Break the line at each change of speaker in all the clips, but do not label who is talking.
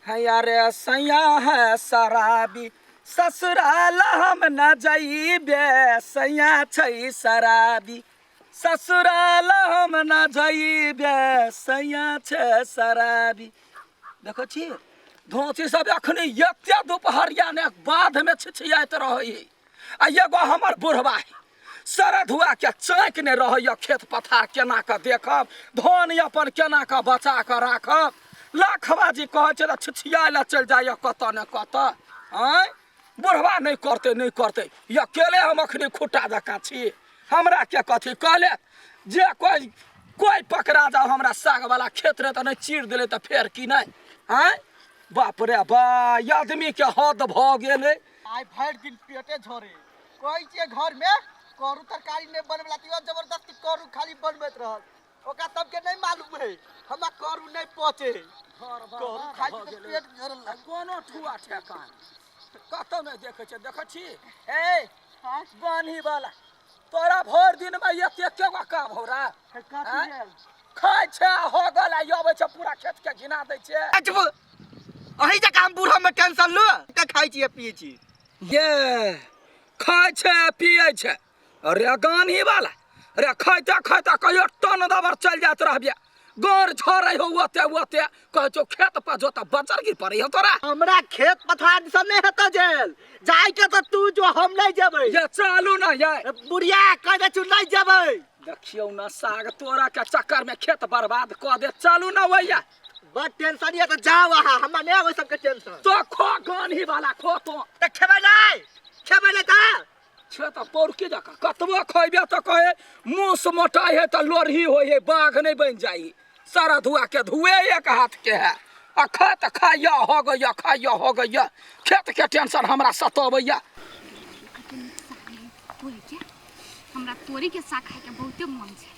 हैया रे सैया है शराबी, ससुराल हम न जइबे, सैया छै शराबी, ससुराल हम न जइबे, सैया छै शराबी। देखै छी धोची सब अखनी एते दुपहरिया ने बाधमे छिछियाइत रहै है, आ एगो हमर बुढ़वा है सरधुआ के चौंक ने रहैया, खेत पथार केना कऽ देखब, धान अपन केना कऽ बचा कऽ राखब। लाखवा जी कहै छै तऽ छिछियाइ लए चलि जाइए कतऽ ने कतऽ। आँय बुढ़वा नहि करतै, नहि करतै, अकेले हम अखनी खुट्टा जकाँ छी, हमरा के कथी कहले जे कोइ कोइ पकड़ा जाओ हमरा सागवाला खेत रहे तऽ नहि चीर देलै तऽ फेर की नहि। आँय बाप रे बा, आदमी के हद भऽ गेलै।
आइ भरि दिन पेटे झरे, कहै छियै घरमे करू तरकारी नहि बनबै ला, तऽ जबरदस्ती करू खाली बनबैत रहल। ओकरा सबके नहि मालूम है हमरा करू नहि पचे है, करू खाइ छी तऽ पेट झरल लागल।
कोनो ठुआ ठेकान कतौ नहि देखै छै। देखै छी ए बान्ही वाला, तोरा भरि दिनमे एते केगो काम हो रा? खाइ छै हो गेल, आ अबै छै पूरा खेत के घिना दै छै।
अजब अहीं जकाँ हम बूढ़ा में टेंशन लो के खाइ छी पिए छी।
ये खाइ छै पिए छै। अरे गानी वाला अरे खाइते खाइते कहियो टन दबर चलि जाइत रहबिया, गोर झरै हो ओते ओते, कहै छौ खेत पर जो तऽ बजर गिर पड़ै हो तोरा।
हमरा खेत पथार दिसन नहि हेतौ जेल जाय के, तऽ तू जो, हम नहि जेबै।
ये चलू ना ये
बुढ़िया कह दे छु नहि जेबै।
देखियौ ना साग तोरा के चक्कर में खेत बर्बाद कऽ दे, चलू ना भैया।
बड़ टेंशन ये तऽ जाओ अहाँ, हमरा नहि ओहि सबके टेंशन।
तो खो गानी वाला खो तो।
तऽ खेबै नहि, खेबै नहि तऽ
छे तऽ पौरकी जकाँ कतबो खैबे तऽ कहे मूस मोटाइ है तऽ लोरही होइ है, बाघ नहि बनि जाइ, सारा धुआ के धुए एक हाथ के है। आ खा तऽ खाइया हो गैया, खाइया हो गैया, खेत के टेंशन हमरा सतबैया।
तोरी के हमरा तोरी के साग खाय के बहुते मन छै,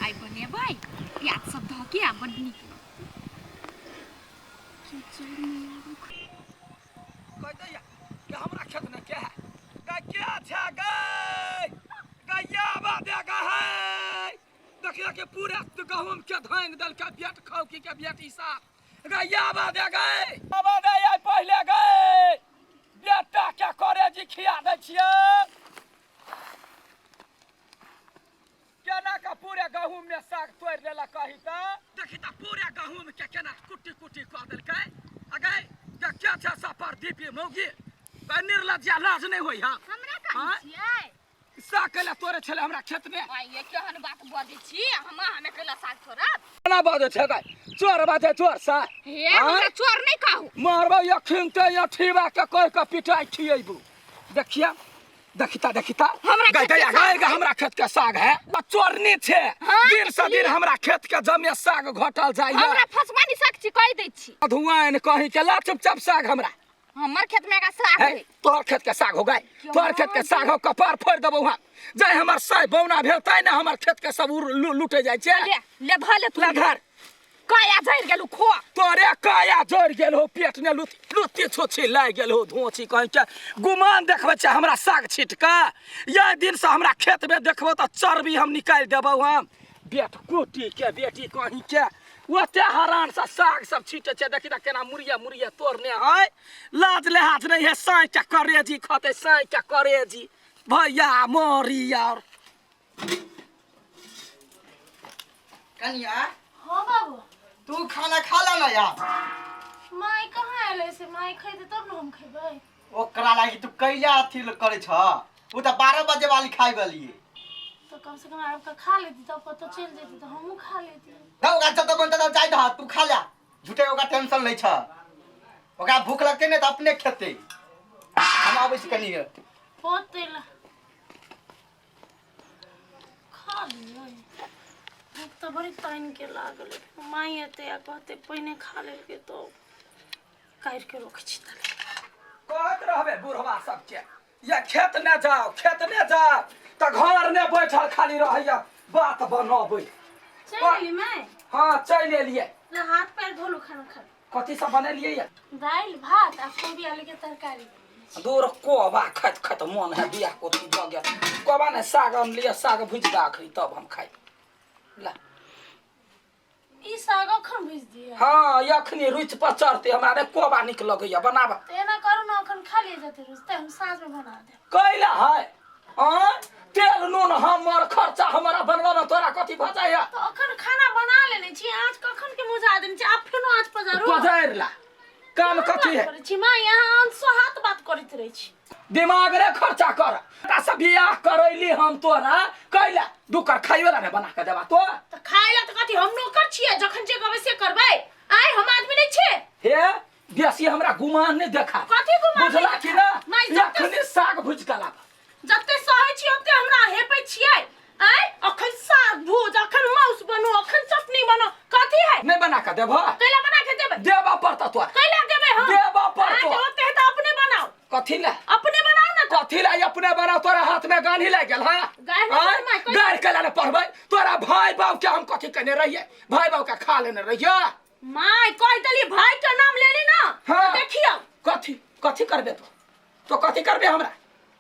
आइ बनेबै प्याज सब धऽ के आ बड नीक लगतै।
कह दैया कि हमरा खेत में के है गाय, के छै गाय, गैया बा देगा है। देखिए कि पूरा गहूम के धांग देलकै बेट खौकी के बेटी साफ। गैया बा दे गए, आबा दे आइ पहिले गए बेटा के करे जी खिया दै छियै। केना के पूरे गहूम में साग तोड़ि लेलक कही तऽ देखी तऽ पूरे गहूम के केना कुट्टी कुट्टी कऽ देलकै। आ गई देख के छै सफर दीपी मौगी गई, निर्लज्जा लाज नहि होइ है।
हमरा कहै छियै
साग कैला तोड़े छलै हमरा खेत में?
आइ ये केहन बात बजै छी, हम हमे कैला साग तोड़ब?
केना बजै छै गई, चोर बाजै चोर सा।
हे हमरा चोर नहि कहू,
मारबौ अखिन ते अठीबा के कहि के पिटाइ खियैबू। देखिया देखिता देखिता
हमरा
गई
खेत के
गई
साग
गई गई, हमरा खेत के साग है आ चोरनी छे।
हाँ,
दिन से दिन
देखलियै।
हमरा खेत के जमे साग घटल जाइए।
हमरा फसवानी साग छी कहि दै छी।
धुआं कहीं के ला चुपचाप साग हमरा।
हमर खेत में का साग
है
है?
तोहर खेत के साग हो गए,
क्यों?
तोहर खेत के साग हो, कपार फोड़ देबौ हम। जाय हमर साय बौना भेल तै ने हमर खेत के सब लूटे जाइ छै।
ले ले धऽ ले तू।
ले धर।
काया जरि गेलू खो।
तोरे काया जरि गेल हो, पेट ने लुत्ती छुच्छी लागि गेल हो, धोची कहीं के गुमान देखबै छै हमरा साग छीट के। यह दिन से हमरा खेत में देखबो तऽ चर्बी हम निकालि देबौ हम। बेट कुटी के बेटी कहीं के ओते हरान से साग सब छीटे छै। देखी तऽ केना मुड़िया मुड़िया तोड़ने है, लाज लिहाज नहीं है। साँइ के करेजी खतै, साँइ के करेजी भैया मरी यार।
कनिया।
हाँ बाबू।
तू खाना खा ला ना यार।
माई कहाँ आयल से? माई खैते तब न हम खेबै।
ओकरा लागी तू कैला अथी करे छ, उ त 12 बजे वाली खाइ वाली।
तो कम से कम आब के खा लेती तब कतौ चलि जेती तऽ हमहूँ खा लेती।
ना ओकरा जत मन तत जाय दह, तू खा ला, झूठे ओकरा टेंशन लै छ। ओकरा भूख लगतै ने तऽ अपने खेतै। हम आबै छी कनी।
होतै ला खा लियै, भूख तऽ बड़ी तानि के लागल। माई एतै आ कहतै पहिने खा लेलकै तो काटि के रखै छी तले।
कहैत रहबै बुढ़वा सबके या खेत ने जाओ, खेत ने जाओ, तऽ घर ने बैठल खाली रहैया बात बनबै।
चलि एली माई?
हाँ चलि एलियै।
ला हाथ पैर धोलू, खाना खा।
कथी सब बनेलियै या?
दालि भात आ कोबी आलू के तरकारी।
छी।
दूर कोबा खाइत खाइत मन है बियाह कोथी भऽ गेल। कोबा ने साग अनलियै, साग भुजि दऽ अखनी तब हम खाइ ला।
ई साग अखन भुजि दिअ?
हाँ, अखनी रुचि पर चढ़ते, हमरा ने कोबा नीक लगैया बनाबऽ।
तऽ एना करू ने, अखन खा लिअ, जते रुचतै हम साँझमे बना देब।
कैला है आँय? तेल नून हमर खर्चा, हमरा बनबऽ में तोरा कथी भऽ जाइया?
तऽ अखन खाना बना लेने छी, आँच कखन के मुझा देने छी, आब फेनो आँच पजारू?
पजारि ला, काम कथी है?
करै छी माँ, यहाँ अनसोहात बात करैत रहै छी।
दिमाग रे खर्चा कर। बेटा से बियाह करैली हम तोरा कैला? दू कर खाइयो ला ने बना के देबा तो?
तऽ खाय ला तऽ कथी हम नौकर छियै? जखन जे कहबै से करबै? आँय, हम आदमी नहि छियै?
हे, बेसी हमरा गुमान नहि देखा।
कथी गुमान नहि
बुझला कि ना?
माय, जते
अखने साग भुजि के लाब।
जते सहै छी ओते हमरा हेपै छियै। आँय, अखन साग भूज, अखन माउस बनो, अखन चटनी बनो, कथी है?
नहि बना के देबह?
कैला बना के देबै?
देबऽ पड़तौ तोरा।
कैला देबै हम?
देबऽ पड़तौ।
अहाँके ओते है तऽ अपने बनाउ।
कथी ला?
अपने बनाउ ने तऽ।
कथी ला अपने बनाउ? तोरा हाथ में गान्ही लागि गेल? हाँ,
गारि नहि
आँय?
पढ़बै, कोइ-
गारि कैला ने पढ़बै? तोरा भाय बाप के हम कथी केने रहियै? भाय बाप के खा लेने रहियै?
माय, कहि देली, भाई के नाम लेली ना।
हाँ।
तऽ देखियौ।
कथी कथी करबे तू? तो कथी करबे हमरा?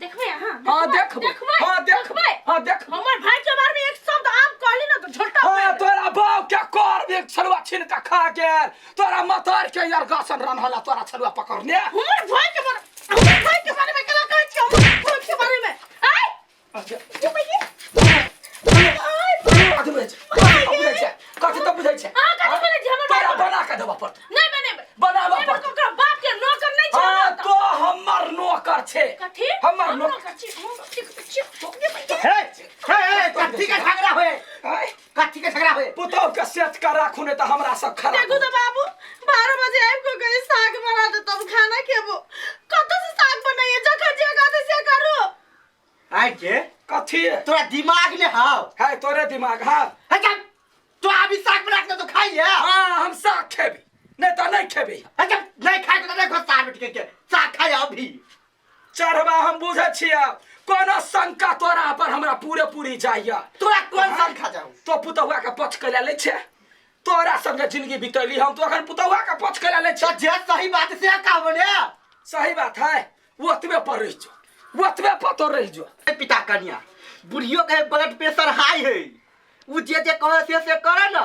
देखबै अहाँ?
हाँ, देखबै।
देखबै?
हाँ, देखबै। हाँ, देखबै।
हमर भाई के बारे में एक शब्द आप कहली ना तो झोटा
हाँ
उखाड़ि देब।
तोरा बाप के कर एक छलुआ छीन के खा गेल, तोरा मतर के यार गासन रन होला तोरा छलुआ पकड़ने।
हमर भाई के बारे, हमर भाई के बारे में केना कहै छी? हमर भाई के बारे में आय
अच्छा।
चुप होइए।
कथी बुझै छै? कथी बुझै छै? कथी तऽ बुझै छै?
अहाँ कथी बुझै छी? हमर
तोरा
भाई-
बना के देबऽ पड़तौ।
नहि बनेबै।
बनाबऽ
नहि
पड़तौ।
ओकरा बाप के नौकर नहि छै।
हाँ
हमरा तऽ।
तो हमर नौकर छै।
कथी?
हमर
हम
नौकर।
नौकर छी? हम छी?
हे हे हे, कथी के झगड़ा होए?
आँय?
कथी के झगड़ा होए?
पुतोह के सेट कर राखू, नहीं तऽ हमरा सब खराब।
देखू तऽ बाबू, 12 बजे आबि कऽ कहे साग बना दे तब खाना खेबो। कतऽ से साग बनैये? जखन जे कहतै से करू।
आइ के
कथी?
तोरा दिमाग ने हाव
है तोरे दिमाग? हाँ।
है जा, तो अभी साग बना के तो खाई ले।
हाँ, हम साग खेबी, नहीं तो नहीं खेबी।
है जा, नहीं खाए तो नहीं घोसा बैठ के साग खाए अभी।
चढ़वा हम बुझे छियै, कोनो शंका तोरा पर हमरा पूरे पूरी जाइया।
तोरा कोन शंका जाऊ?
तो पुतहुआ के पछ कैला लै छै? तोरा संगे जिंदगी बितैली हम, तो अखन पुतहुआ के पछ कैला लै छै?
तो जे सही बात से कहबो ने।
सही बात है, ओतबे पर रहि जो, ओतबे पर तो रहि जो।
ए पिता कन्या, बुढ़ियो के ब्लड प्रेशर हाई है, उ जे जे कहे से से करे न।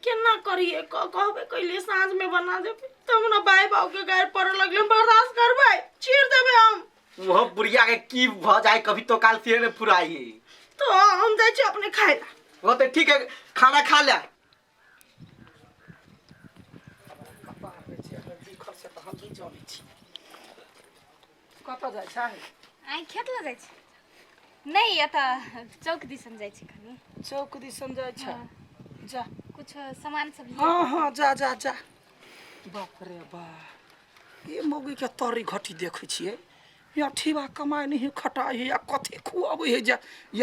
केना करिए? कहबे कैलिए साँझ में बना देबै, तब ना बाय बाबू के गारि पड़ऽ लगलै। हम बर्दाश्त करबै? चीर देबै हम।
वो बुढ़िया के की भ जाए कभी तो काल से ने फुराई है।
तो हम जाइ छी अपने खाय ला।
वो तो ठीक है, खाना खा ले।
कपार रे छै, अगर लिखल से तऽ हम ही जनै छी। कतऽ जाइ छै?
आइ खेत लऽ जाइ छी? नहि, एतऽ चौक दिसन जाइ छी कनि।
चौक दिसन जाइ छै? जा।
कुछ सामान सब लिए।
हाँ हाँ, जा जा जा। बाप रे बाप, ई मौगी के तरी घटी देखै छियै या ठीबा कमाइ नहीं खटाइ है या कथी खुआबै है जे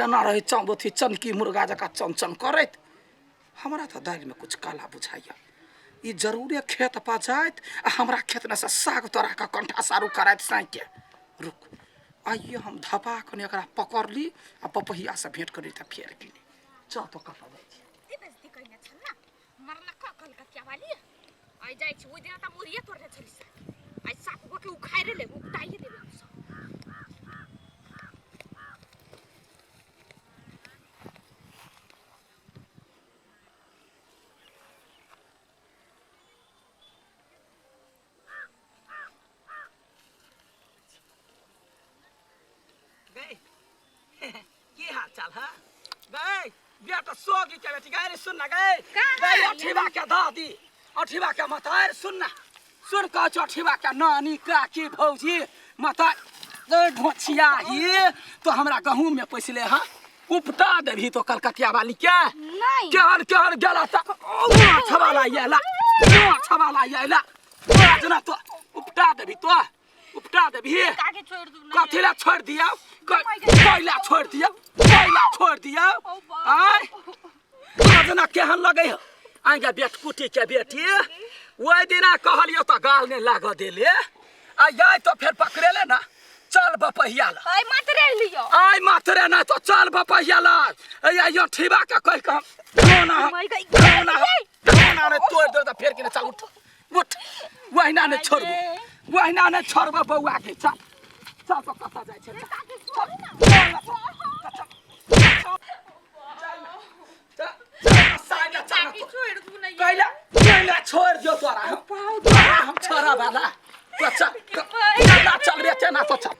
एना रहै चम अथी चनकी मुर्गा जकाँ चमचम करैत। हमरा तऽ दालिमे कुछ काला बुझाइया। ई जरूरे खेत पर जाइत आ हमरा खेतमे से साग तोड़ा कऽ कंठा सारू कराइत साँके। रुक, आइए हम धपा कऽ एकरा पकड़ली आ पपहिया से भेंट करी तऽ फेर गेली। चल, तो कतऽ जाइ छी?
कते बेजती कयने छल ने मरलका कलकतिया वाली। आइ जाइ छी। ओहि दिना तऽ मुड़िए तोड़ने छली साग, आइ साग के उखाड़ि लेब, उपटाइए देबै हम सब।
गई, की हाल चाल है गई? बेटा सोगी के बेटी गई, सुन ना गई।
कहाँ
गई
है?
अठीबा के दादी, अठीबा के मतार, सुन ना, सुन कह छौ अठीबा के नानी, काकी, भौजी, माता गई, ढोछिया ही तो हमरा गहूम में पैसले। हाँ, उपटा देबही तो कलकतिया वाली के?
नहीं।
केहन केहन गेला त माछ वाला येला, माछ वाला येला जना तो उपटा देबही? तो उपटा देबही?
काके छोड़ दू ना।
कथी ला छोड़ दिया? कैला छोड़ दिया? कैला छोड़ दिया? आय जना केहन लगै है आइगा बेटकुटी के बेटी। ओहि दिना कहलियो तऽ गाल नहि लागऽ देले, आ जाय तो फेर पकड़ेले ना। चल बपहिया ला।
आइ मात्रे लियो।
आइ मात्रे ना तो चल बपहिया ला। ऐ यो ठीबा के कहि के हम रोना,
माय गई।
रोना रोना रे, तोड़ दे तऽ फेर के चल उठ उठ वहिना नहि छोड़बो, वहिना नहि छोड़बो बौआ के। चल चल तो कतऽ जाइ छै? चल चल चल चल साइड चल।
छोड़ दू नहीं।
कैला कैला छोड़ दियो तोरा हम, तोरा हम छोड़ा वाला तो। चल चल चल रे, चना तो चल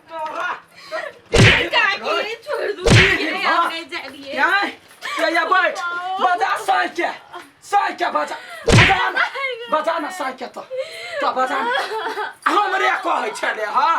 तोरा।
काकी, छोड़ दू, हम नहीं जा लिए।
ये ये बैठ, बजा साइके साइके, बजा बजा ना, बजा ना साइके। तो बजा ना, हमरे कहै छले। हाँ।